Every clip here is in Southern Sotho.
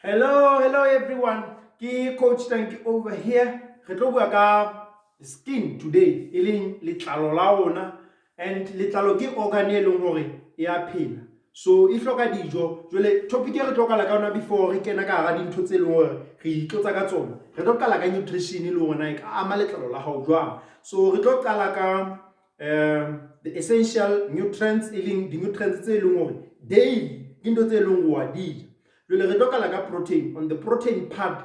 Hello, hello everyone. Ke Coach Tanki over here. Re tlo bua ka skin today, e leng letlalo la rona, and letlalo ke organ e leng hore e a phela. So e hloka dijo. Jwale topic e re tlo qala ka yona before re kena ka hara dintho tse leng hore re itlotsa ka tsona. Re tlo qala ka nutrition le hore na e ka ama letlalo la hao jwang. So re tlo qala ka the essential nutrients, e leng di-nutrients tse leng hore daily ke ntho tse leng wa di ja. Jwale re tlo qala ka protein. On the protein part,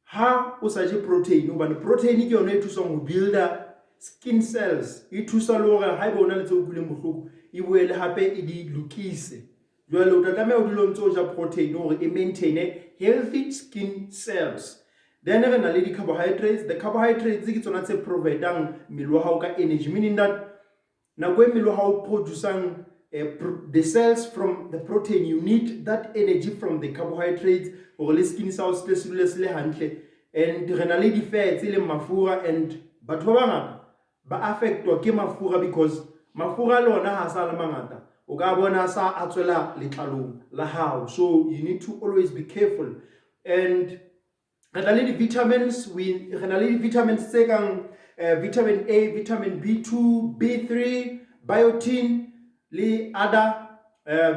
ha o sa je protein, hobane protein ke yona e thusang ho builda skin cells, e thusa le hore haeba o na le tse utlwileng bohloko e boele hape e di lokise. Jwale o tla tlameha o dule o ntse o ja protein hore e maintain healthy skin cells. Then re na le di-carbohydrates. The carbohydrates ke tsona tse providang mmele wa hao ka energy, meaning that nako e mmele wa hao producang the cells from the protein, you need that energy from the carbohydrates hore le skin sa hao se tle se dule se le hantle. And re na le di-fats, e leng mafura, and batho ba bangata ba affectwa ke mafura because mafura le ona ha sa le mangata, o ka bona sa a tswela letlalong la hao. So you need to always be careful. And re na le di-vitamins. We re na le di-vitamins tse kang vitamin A, vitamin B2, B3, biotin le other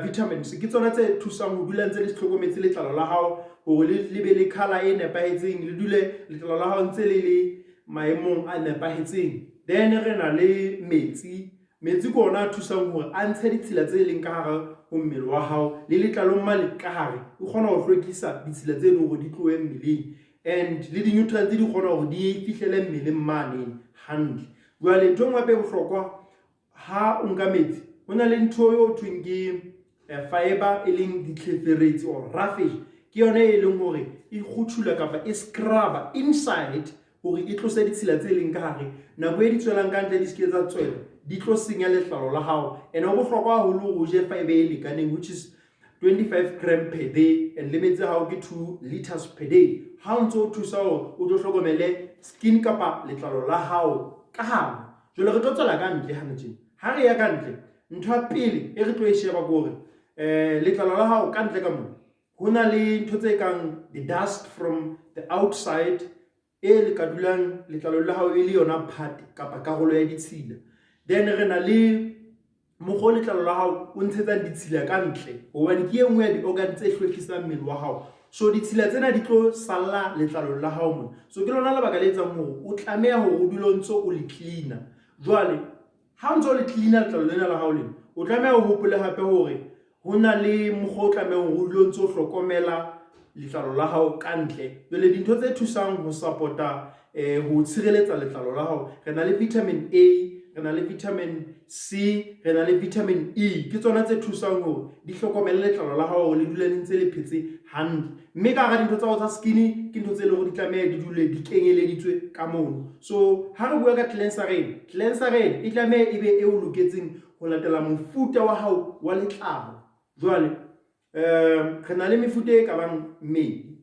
vitamins. Ke tsona tse thusang ho dula ntse le hlokometse letlalo la hao hore le be le color e nepahetseng, le dule letlalo la hao ntse le le maemong a nepahetseng. Then re na le metsi. Metsi ke ona a thusang hore a ntshe ditshila tse leng ka hare ho mmele wa hao le letlalong male ka hare. E kgona ho hlwekisa ditshila tse leng hore di tlohe mmeleng, and le di-nutrients di kgona hore di fihlele mmeleng mane hantle. Jwale ntho e nngwe hape e bohlokwa, ha o nka metsi, ho na le ntho eo thweng ke fiber, e leng ditlheferetsi or roughage. Ke yona e leng hore e kguthula kapa e scrubba inside hore e tlose ditshila tse leng ka hare. Nako e di tswelang ka ntle, di seke tsa tswela di tlo senya letlalo la hao. And ho bohlokwa haholo hore o je fiber e lekaneng, which is 25 gram per day, and le metsi a hao ke 2 liters per day, ha o ntso o thusa hore o tlo hlokomele skin kapa letlalo la hao ka hare. Jwale re tlo tswela ka ntle hana tjena. Ha re ya ka ntle, ntho ya pele e re tlo e sheba ke hore letlalo la hao ka ntle ka moo ho na le ntho tse kang the dust from the outside e le ka dulang letlalong la hao e le yona part kapa karolo ya ditshila. Then re na le mokgwa o letlalo la hao o ntshetsang ditshila ka ntle, hobane ke e nngwe ya di-organ tse hlwekisang mmele wa hao. So ditshila tsena di tlo salla letlalong la hao mona. So ke lona lebaka le etsang hore o tlameha hore o dule o ntso o le cleaner. Jwale ha o ntso o le cleaner letlalo lena la hao lena, o tlameha o hopole hape hore ho na le mokgwa o tlamehang hore o dule o ntso o hlokomela letlalo la hao ka ntle. Jwale dintho tse thusang ho support-a ho tshireletsa letlalo la hao, re na le vitamin A, re na le vitamin C, re na le vitamin E. Ke tsona tse thusang hore di hlokomele letlalo la hao hore le dule le ntse le phetse hantle. Mme ka hara dintho tsa hao tsa skin, ke ntho tse leng hore di tlameha di dule di kenyeleditswe ka mono. So ha re bua ka cleanser, cleanser e tlameha e be e o loketseng ho latela mofuta wa hao wa letlalo. Jwale re na le mefuta e ka bang mmedi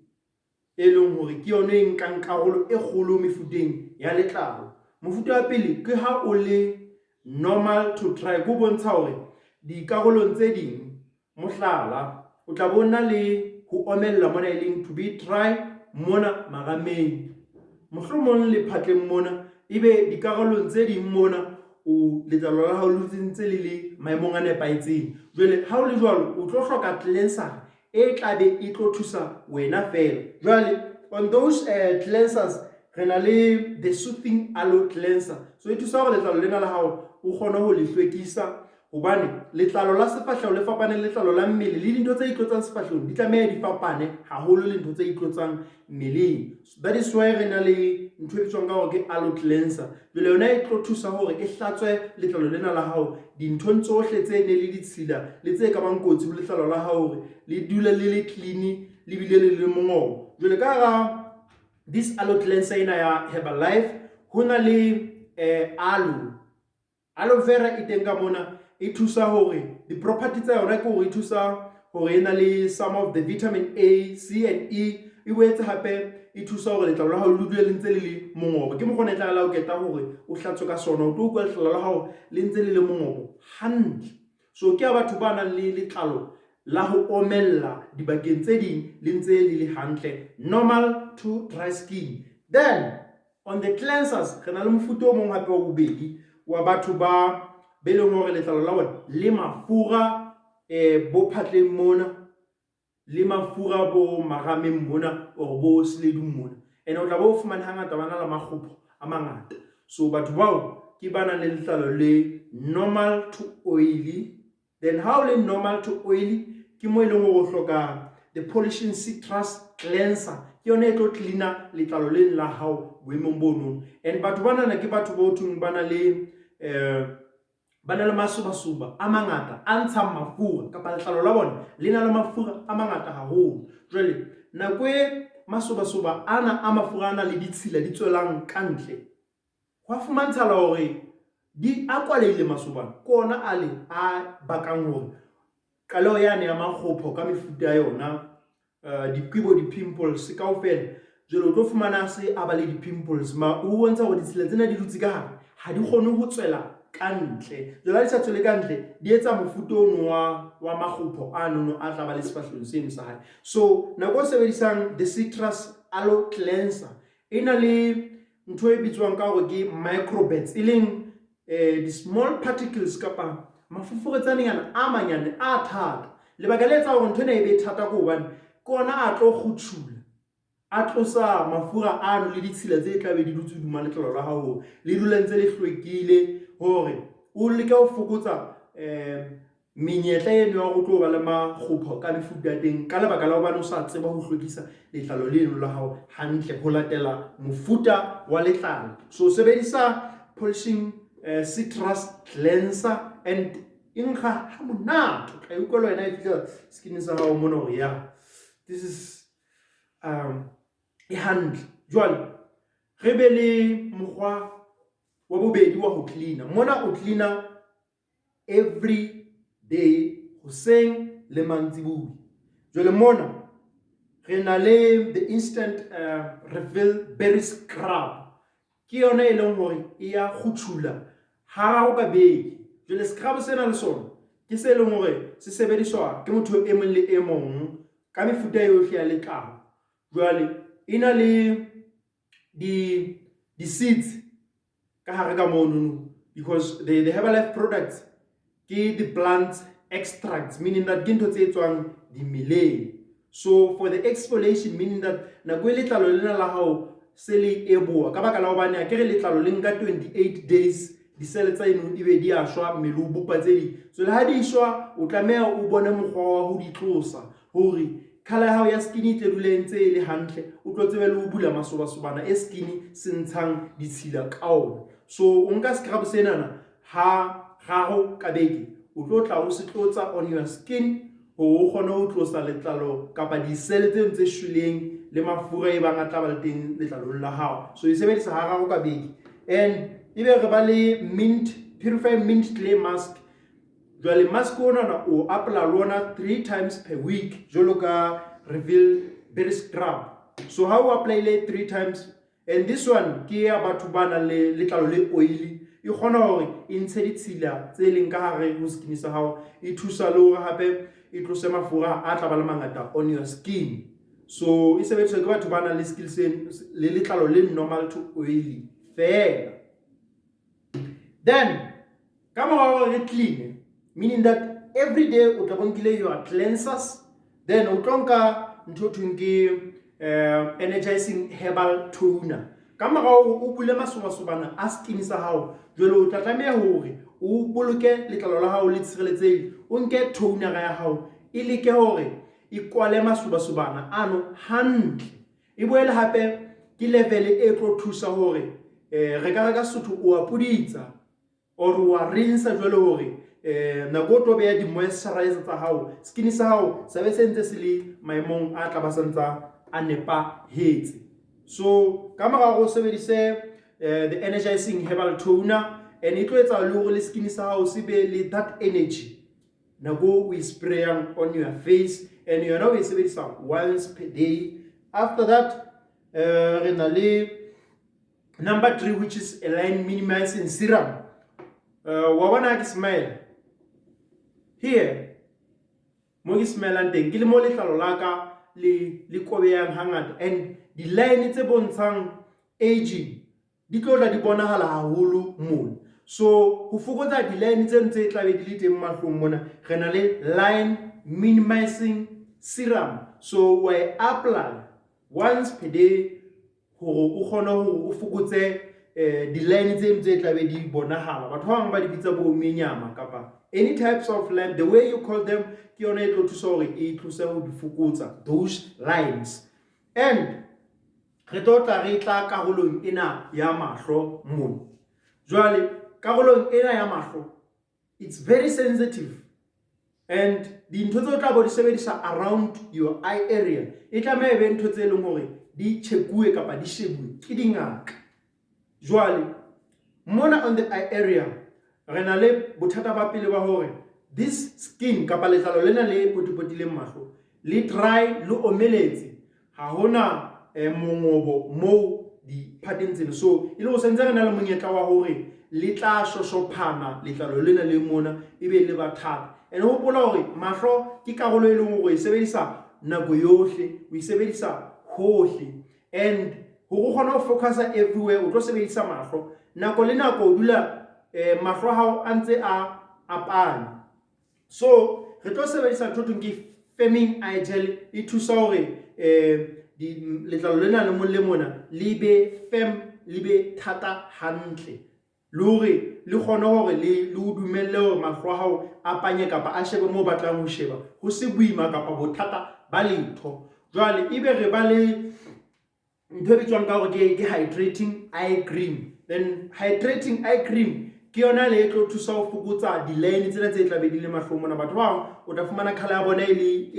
e leng hore ke yona e nkang karolo e kgolo mefuteng ya letlalo. Mofuta wa pele ke ha o le normal to dry, ke ho bontsha hore dikarolong tse ding, mohlala, o tla bo na le ho omella mona, e leng to be dry mona marameng, mohlomong le phatleng mona, ebe dikarolong tse ding mona o letlalo la hao le dutse ntse le le maemong a nepahetseng. Jwale ha o le jwalo, o tlo hloka cleanser e tla be e tlo thusa wena fela. Jwale on those cleansers, re na le the Soothing Aloe Cleanser. So e thusa hore letlalo lena la hao o kgone ho le hlwekisa, hobane letlalo la sefahleho le fapane le letlalo la mmele, le dintho tse itlotsang sefahlehong di tlameha di fapane haholo le ntho tse itlotsang mmeleng. That is why re na le ntho e bitswang ka hore ke aloe cleanser. Jwale yona e tlo thusa hore e hlatswe letlalo lena la hao dinthong tsohle tse ne le ditshila le tse ka bang kotsi ho letlalo la hao, hore le dule le le clean le bile le le mongobo. Jwale ka hara this aloe cleanser ena ya Herbalife, ho na le aloe, aloe vera e teng ka mona. E thusa hore di-property tsa yona ke hore e thusa hore e na le some of the vitamin A, C and E. E boetse hape e thusa hore letlalo la hao le dule le ntse le le mongobo. Ke mokgwa o e tla la o keta hore o hlatswe ka sona, o tlo utlwa letlalo la hao le ntse le le mongobo hantle. So ke ya batho ba nang le letlalo. la ho omella, dibakeng tse ding le ntse le le hantle, normal to dry skin. Then on the cleansers, re na le mofuta o mong hape wa bobedi wa batho ba be leng hore letlalo la bona le mafura bo phatleng mona, le mafura bo marameng mona or bo seledung mona, and o tla bo fumane hangata ba na le makgopho a mangata. So batho bao ke ba nang le letlalo le normal to oily. Then ha o le normal to oily, ke mo e leng hore o hloka the Polishing Citrus Cleanser. Ke yona e tlo cleaner letlalo leno la hao boemong bono. And batho banana ke batho bo thweng ba na le masobasoba a mangata a ntshang mafura, kapa letlalo la bona le na le mafura a mangata haholo. Jwale nako e masobasoba ana a mafura ana le ditshila di tswelang ka ntle, hwa fumantshala hore di a kwalehile masobana, ke ona a le a bakang hore qaleho yane ya makgopho ka mefuta ya yona, dikwibo, di-pimples kaofela. Jwale o tlo fumana se a ba le di-pimples, ma o bontsha hore ditshila tsena di dutse ka hare, ha di kgone ho tswela ka ntle. Jwale ha di sa tswele ka ntle, di etsa mofuta ono wa makgopho anono a tla ba le sefahlehong seno sa hae. So nako o sebedisang the Citrus Aloe Cleanser, e na le ntho e bitswang ka hore ke microbeads, e leng di-small particles kapa mafoforetsanenyana a manyane a thata. Lebaka le etsa hore ntho ena e be thata ke hobane ke ona a tlo kgutshula, a tlosa mafura ano le ditshila tse tla be di dutse hodima letlalo la hao, hore le dule ntse le hlwekile, hore o leke ho fokotsa menyetla eno ya hore o tlo ba le makgopho ka mefuta ya teng, ka lebaka la hobane o sa tseba ho hlwekisa letlalo leno la hao hantle ho latela mofuta wa letlalo. So sebedisa Polishing Citrus Cleanser and e nkga ha monate. O tla utlwa le wena e fihla skin sa hao mona hore ya, this is e hantle. Jwale re be le mokgwa wa bobedi wa ho cleaner mona. O cleaner every day, hoseng le mantsibuya. Jwale mona re na le the Instant Reveal Berry Scrub. Ke yona e leng hore e ya kgutshula hararo ka beke. Jwale scrub sena le sona ke se leng hore se sebediswa ke motho e mong le e mong ka mefuta yohle ya letlalo. Jwale e na le di-seeds ka hare ka monono, because the Herbalife products ke the plant extracts, meaning that ke ntho tse tswang dimeleng. So for the exfoliation, meaning that nako e letlalo lena la hao se le eboa, ka baka la hobane akere letlalo le nka 28 days disele tsa eno ebe di a shwa, mmele o bopa tse ding. So le ha di shwa, o tlameha o bone mokgwa wa ho di tlosa hore colour ya hao ya skin e tle dule ntse e le hantle, o tlo tsebe le ho bula masobasobana e skin se ntshang ditshila ka ona. So o nka scrub senana ha raro ka beke, o tlo tla o se tlotsa on your skin hore o kgone ho tlosa letlalo kapa disele tseo tse shweleng le mafura e bang a tla ba le teng letlalong la hao. So e sebedisa hararo ka beke. And ebe re ba le Mint Purify Mint Clay Mask. Jwale mask onana o apply le ona three times per week, jwalo ka Reveal Berry Scrub. So ha o applyile three times, and this one ke ya batho ba nang le letlalo le oily, e kgona hore e ntshe ditshila tse leng ka hare ho skin sa hao, e thusa le hore hape e tlose mafura a tla ba le mangata on your skin. So e sebediswa ke batho ba nang le skin le letlalo le normal to oily fela. Then ka mora hore re clean, meaning that every day o tla bo nkile your cleansers, then o tlo nka ntho e thweng ke Energizing Herbal Toner. Ka mora hore o bule masobasobana a skin sa hao, jwale o tla tlameha hore o boloke letlalo la hao le tshireletsehile. O nke toner ya hao, e leke hore e kwale masobasobana ano hantle, e boele hape ke level e tlo thusa hore re ka re ka Sesotho o a puditsa or wa rinsa. Jwale hore nako o tlo beha di-moisturizer tsa hao, skin sa hao sa be se ntse se le maemong a tla ba santsa a nepahetse. So ka mora hore o sebedise the Energizing Herbal Toner, and e tlo etsa le hore le skin sa hao se be le that energy nako o e sprayang on your face, and yona o e sebedisa once per day. After that, re na le number three, which is a line minimizing serum. Wa bona ke smile here. Mo ke smellang teng ke le mo letlalo la ka le kobeyang hangata, and di-line tse bontshang aging di tlo tla di bonahala haholo mona. So ho fokotsa di-line tseno tse tlabe di le teng mahlong mona, re na le line minimizing serum. So wa e apply once per day hore o kgone hore o fokotse di-line tseno tse tlabe di bonahala. Batho ba bang ba di bitsa bo menyama kapa any types of line, the way you call them, ke yona e tlo thusa hore e tlose ho di fokotsa those lines. And re tlo tla re tla karolong ena ya mahlo mona. Jwale karolong ena ya mahlo, it's very sensitive, and dintho tse o tla bo di sebedisa around your eye area e tlameha e be ntho tse leng hore di check-uwe kapa di shebuwe ke dingaka. Jwale mona on the eye area re na le bothata ba pele ba hore this skin kapa letlalo lena le potipotileng mahlo le dry, le omeletse, ha hona mongobo moo diphateng tsena. So e le ho sentse re na le monyetla wa hore le tla shoshophana letlalo lena le mona, ebe le ba thata. And hopola hore mahlo ke karolo e leng hore o e sebedisa nako yohle, o e sebedisa hohle, and hore o kgone ho focusa everywhere o tlo sebedisa mahlo nako le nako. O dula mahlo a hao a ntse a panya. So re tlo sebedisa ntho thweng ke firming eye gel. E thusa hore letlalo lena le mong le mona le be firm, le be thata hantle, le hore le kgone hore le o dumelle hore mahlo a hao a panye kapa a shebe moo batlang ho sheba, ho se boima kapa bothata ba letho. Jwale ebe re ba le ntho e bitswang ka hore ke hydrating eye cream. Then hydrating eye cream ke yona le e tlo thusa ho fokotsa di-line tsena tse tlabe di le mahlong mona. Batho ba bang o tla fumana colour ya bona e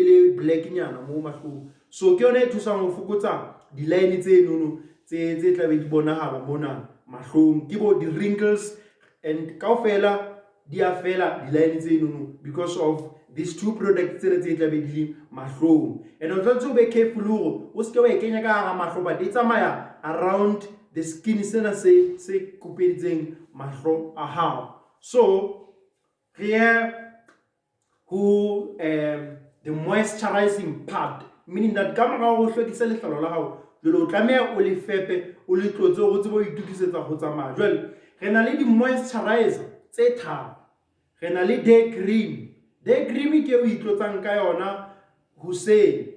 le black nyana mo mahlong. So ke yona e thusang ho fokotsa di-line tse nono tse tlabe di bonahala mona mahlong, ke bo di-wrinkles, and kaofela di a fela di-line tse nono because of these two products tsena tse tlabe di le mahlong. And o tshwanetse o be careful hore o seke wa e kenya ka hara mahlo, but e tsamaya around the skin sena se kupeditseng mahlo a hao. So re ye ho the moisturizing part, meaning that ka mora hore o hlwekise letlalo la hao, jwale o tlameha o le fepe, o le tlotse hore o tsebe ho itokisetsa ho tsamaya. Jwale re na le di-moisturizer tse tharo. Re na le day cream. Day cream ke o itlotsang ka yona hoseng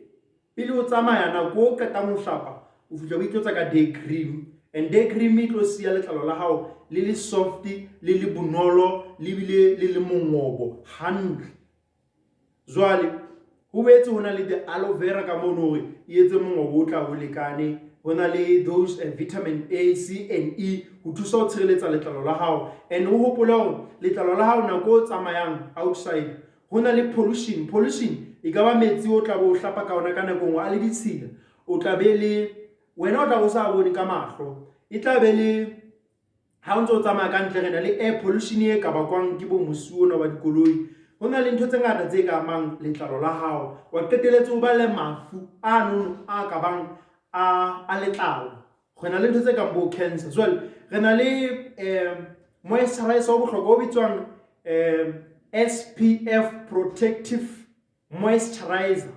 pele o tsamaya, nako o qetang ho hlapa, o fihla o itlotsa ka day cream. And day cream e tlo siya letlalo la hao le le soft, le le bonolo, le bile le le mongobo hantle. Jwale ho boetse ho na le the aloe vera ka mono hore e etse mongobo o tla o lekane. Ho na le those vitamin A, C and E ho thusa ho tshireletsa letlalo la hao. And o hopole hore letlalo la hao nako o tsamayang outside ho na le pollution. Pollution e ka ba metsi o tla bo o hlapa ka ona ka nako nngwe a le ditshila, o tla be le wena o tla bo sa bone ka mahlo, e tla be le ha o ntso o tsamaya ka ntle. Re na le air pollution e ka bakwang ke bo mosi ona wa dikoloi. Ho na le ntho tse ngata tse ka amang letlalo la hao, wa qetelletse o ba le mafu ano a ka bang a letlalo. Re na le ntho tse kang bo cancer. Jwale re na le moisturizer wa bohlokwa o bitswang SPF protective moisturizer.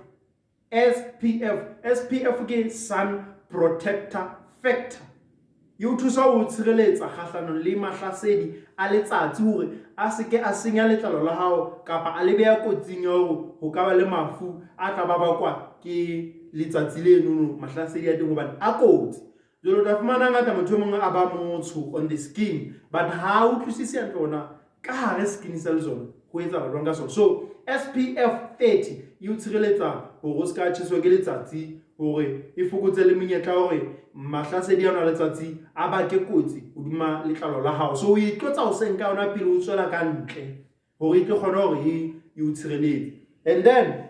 SPF, SPF ke sun protector factor, e o thusa ho tshireletsa kgahlanong le mahlasedi a letsatsi hore a seke a senya letlalo la hao kapa a le beha kotsing ya hore ho ka ba le mafu a tla ba bakwa ke letsatsi lenono, mahlasedi a teng, hobane a kotsi. Jwale o tla fumana ngata motho e mongwe a ba motsho on the skin, but ha a utlwisise hantle hore ka hare skin sa le sona ho etsahala jwang ka sona. So SPF 30 e o tshireletsa hore o se ka tjheswa ke letsatsi, hore e fokotse le monyetla hore mahlasedi ano a letsatsi a bake kotsi hodima letlalo la hao. So o itlotsa hoseng ka yona pele o tswela ka ntle hore e tlo kgone hore e o tshireletse. And then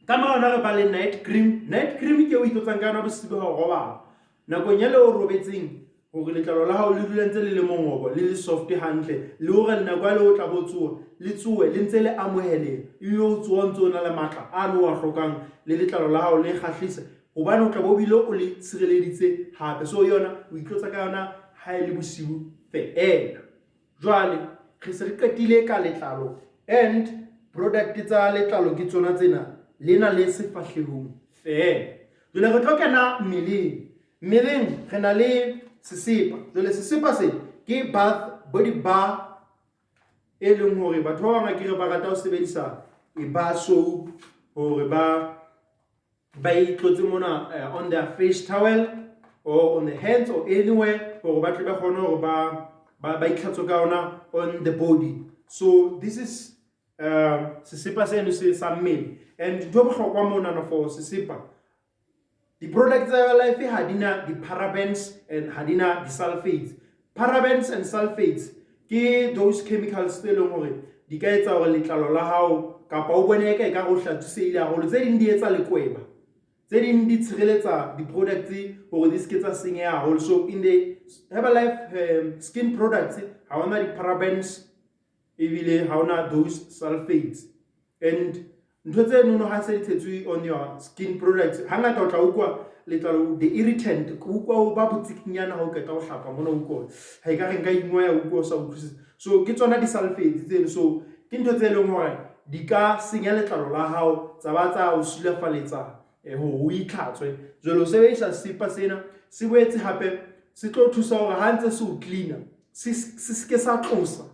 ka mora yona re ba le night cream. Night cream ke o itlotsang ka yona bosibu ha o robala, nakong ya le o robetseng, hore letlalo la hao le dule ntse le le mongobo, le le soft hantle, le hore nako ya le o tla bo tsoha, le tsohe le ntse le amoheleha, ebile o tsoha ntse o na le matla ano a hlokang, le letlalo la hao le kgahlisa, hobane o tla bo bile o le tshireleditse hape. So yona o itlotsa ka yona ha e le bosiu feela. Jwale re se re qetile ka letlalo and Di-product tsa letlalo ke tsona tsena, lena le sefahlehong feela. Jwale re tlo kena mmeleng. Mmeleng re na le sesepa. Jwale sesepa se ke bath body bar, e leng hore batho ba bang akere ba rata ho sebedisa e bar soap hore ba itlotse mona on their face towel or on the hands or anywhere, hore ba tle ba kgone hore ba itlhatswe ka yona on the body. So this is sesepa seno se sa mmele. And ntho e bohlokwa monana for sesepa, di-product tsa Life ha di na di-parabens and ha di na di-sulfates. Parabens and sulfates ke those chemicals tse leng hore di ka etsa hore letlalo la hao kapa o bone eka ekare o hlatswisehile haholo. Tse ding di etsa lekweba, tse ding di tshireletsa di-products hore di seke tsa senyeha haholo. So in the Herbalife skin products ha hona di-parabens, ebile ha hona those sulfates. And ntho tse nono ha se di tshetswe on your skin products, hangata o tla utlwa letlalo the irritant, o utlwa o ba botsikinyana ha o qeta ho hlapa mona, o utlwa ha e ka re nka ingwaya, o utlwa o sa utlwisise. So ke tsona di-sulfates tseno. So ke ntho tse leng hore di ka senya letlalo la hao, tsa ba tsa o sulafaletsa hore o itlhatswe. Jwale o sebedisa sesepa sena, se boetse hape se tlo thusa hore ha ntse se o cleaner, se seke sa tlosa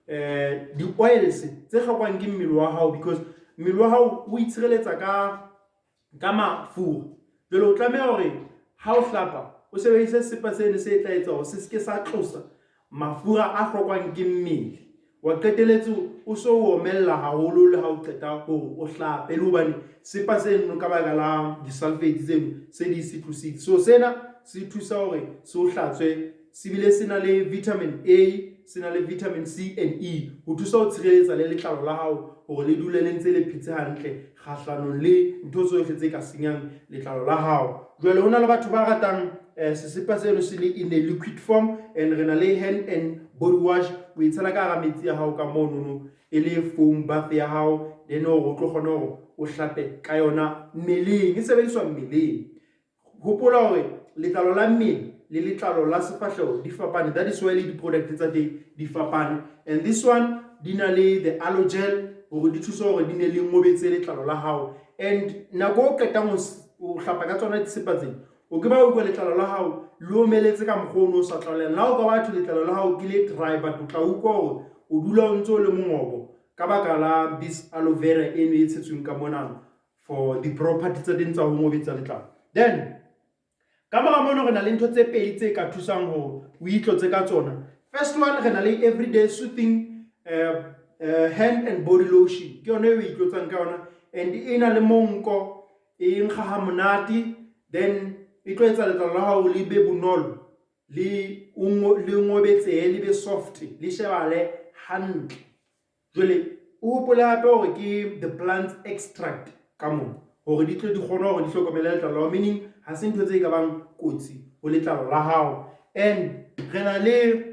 di-oils tse hlokwang ke mmele wa hao, because mmele wa hao o itshireletsa ka mafura. Jwale o tlameha hore ha o hlapa o sebedise sesepa seno se tla etsa hore se seke sa tlosa mafura a hlokwang ke mmele, wa qeteletse o so o omella haholo le ha o qeta hore o hlape, le hobane sepa seno ka baka la di-sulfates tseno se di se tlositse. So sena se thusa hore se o hlatswe, se bile se na le vitamin A, se na le vitamin C and E ho thusa ho tshireletsa le letlalo la hao hore le dule le ntse le phetse hantle kgahlanong le ntho tsohle tse ka senyang letlalo la hao. Jwale ho na le batho ba ratang sesepa seno se le in a liquid form, and re na le hand and body wash. O e tshela ka hara metsi a hao ka monono, e le foam bath ya hao, then hore o tlo kgona hore o hlape ka yona mmeleng. E sebediswa mmeleng. Hopola hore letlalo la mmele le letlalo la sefahleho di fapane. That is why le di-product tsa teng di fapane. And this one di na le the aloe gel hore di thusa hore di ne le ngobetse letlalo la hao. And nako o qetang ho hlapa ka tsona disepa tsena, o ke ba utlwa letlalo la hao le omeletse ka mokgwa o ne o sa tlwaelang. Le ha o ka batho letlalo la hao ke le dry, but o tla utlwa hore o dula o ntso o le mongobo ka baka la this aloe vera eno e tshetsweng ka mona for di-property tsa teng tsa ho ngobetsa letlalo. Then ka mora mono re na le ntho tse pedi tse ka thusang hore o itlotse ka tsona. First one, re na le everyday soothing hand and body lotion. Ke yona e o itlotsang ka yona, and e na le monko, e nkga ha monate. Then e tlo etsa letlalo la hao le be bonolo, le ngobetsehe, le be soft, le shebale hantle. Jwale o hopole hape hore ke the plant extract ka mona hore di tlo di kgone hore di hlokomele letlalo la hao, meaning ha se ntho tse ka bang kotsi ho letlalo la hao. And re na le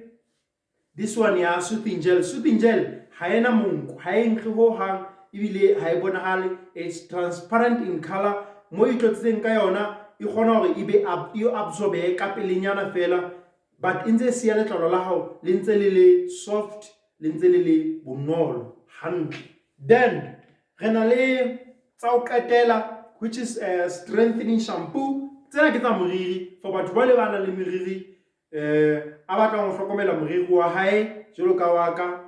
this one ya soothing gel. Soothing gel ha ena monko, ha e nkge ho hang, ebile ha e bonahale. It's transparent in color. Mo e tlotsitseng ka yona e kgona hore e be e absorbe ka pelenyana fela, but e ntse e siya letlalo la hao le ntse le le soft, le ntse le le bonolo hantle. Then re na le tsa ho qetela, which is strengthening shampoo. Tsena ke tsa moriri, for batho ba le ba nang le meriri, a batlang ho hlokomela moriri wa hae jwalo ka wa ka.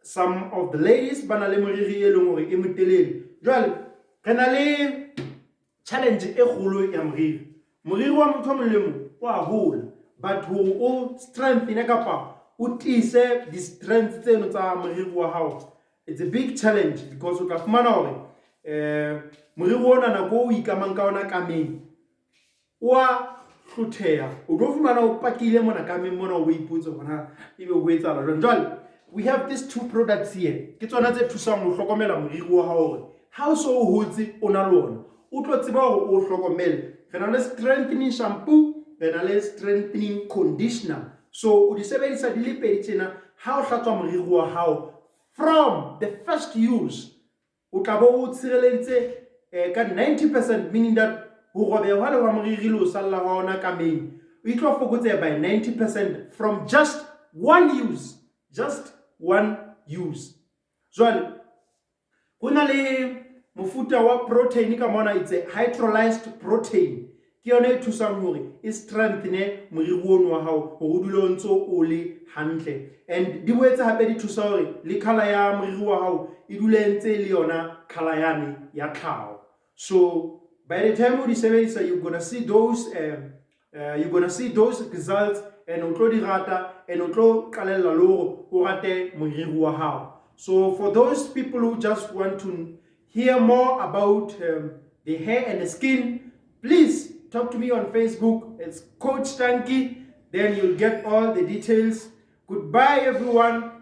Some of the ladies ba na le moriri e leng hore e motelele. Jwale re na le challenge e kgolo ya moriri. Moriri wa motho o mong le mong o a hola, but hore o strengthene kapa o tiise di-strands tseno tsa moriri wa hao, it's a big challenge, because o tla fumana hore moriri ona nako o ikamang ka ona kameng o a hlotheha. O tlo fumana o pakile mona kameng mona, o bo ipotse hore ebe ho etsahala jwang. Jwale we have these two products here, ke tsona tse thusang ho hlokomela moriri wa hao hore ha o so o hotse o na le ona, o tlo tseba hore o hlokomele. Re na le strengthening shampoo, re na le strengthening conditioner. So o di sebedisa di le pedi tjena ha o hlatswa moriri wa hao. From the first use o tla bo o tshireleditse ka 90%, meaning that ho robeha hwa le wa moriri le ho salla hwa ona kameng e tlo fokotseha by 90% from just one use, just one use. Jwale Ho na le mofuta wa protein ka mona, it's a hydrolyzed protein. Ke yona e thusang hore e strengthene moriri ono wa hao hore o dule o ntso o le hantle. And di boetse hape di thusa hore le colour ya moriri wa hao e dule e ntse e le yona colour yane ya tlhaho. So by the time o di sebedisa, you gonna see those results and o tlo di rata and o tlo qalella le hore o rate moriri wa hao. So for those people who just want to hear more about the hair and the skin, please talk to me on Facebook. It's Coach Tanki. Then you'll get all the details. Goodbye, everyone.